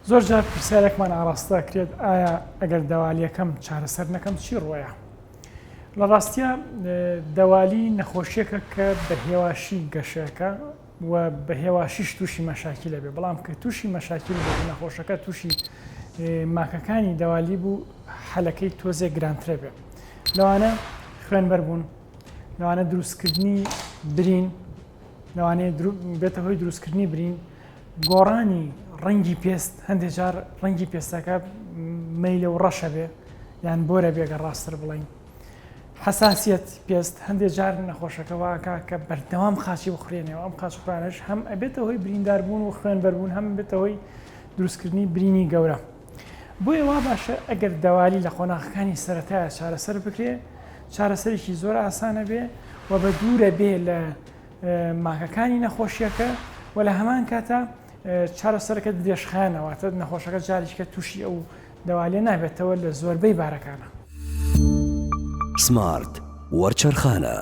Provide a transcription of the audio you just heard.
زۆر جار پرسیارێکمان ئاڕاستە ئەکرێت ئایا ئەگەر دەوالیەکەم چارەسەر نەکەم چی ڕۆیە؟ لە ڕاستیا دەوالی نەخۆشیەکە کە بە هێواشی گەشەکە و بە هێواشیش تووشی مەشاکیلە بێ بەڵام کە تووشی مەشاکیل بێت نەخۆشەکە تووشی ماکەکانی دەوالی بوو حەلەکەی تۆزێک گرانترە بێ لەوانە خوێنبەربوون لەوانە دروستکردنی برین لەوانەیە بێتە هۆی دروستکردنی برین گۆڕانی ڕەنگی پێست هەندێک جار ڕەنگی پێستەکە مەیلە و ڕەشە بێ یان بۆرە بێگە ڕاستتر بڵین حساسیت پێست هەندێک جار نەخۆشەکە واکە کە بەردەوام خاچی بخورێنەوە ئەم خاچ خورانش هەم ئەبێتە هۆی برینداربوون و خوێن بەربوون هەم بێتە هۆی دروستکردنی برینی گەورە بۆیە وا باشە ئەگەر دەوالی لە قۆناغەکانی سەرەتایە چارەسەر بکرێ چارەسەرێکی زۆر ئاسانە بێ و بە دوورە بێ لە ماکەکانی نەخۆشیەکە و لە هەمان کاتا چارەسەرەکە درێژخایەنە واتە نەخۆشەکە جارێکە تووشی ئەو دەوالێ نابێتەوە لە زۆربەی بارەکانە. سمارت وەرچەرخانە.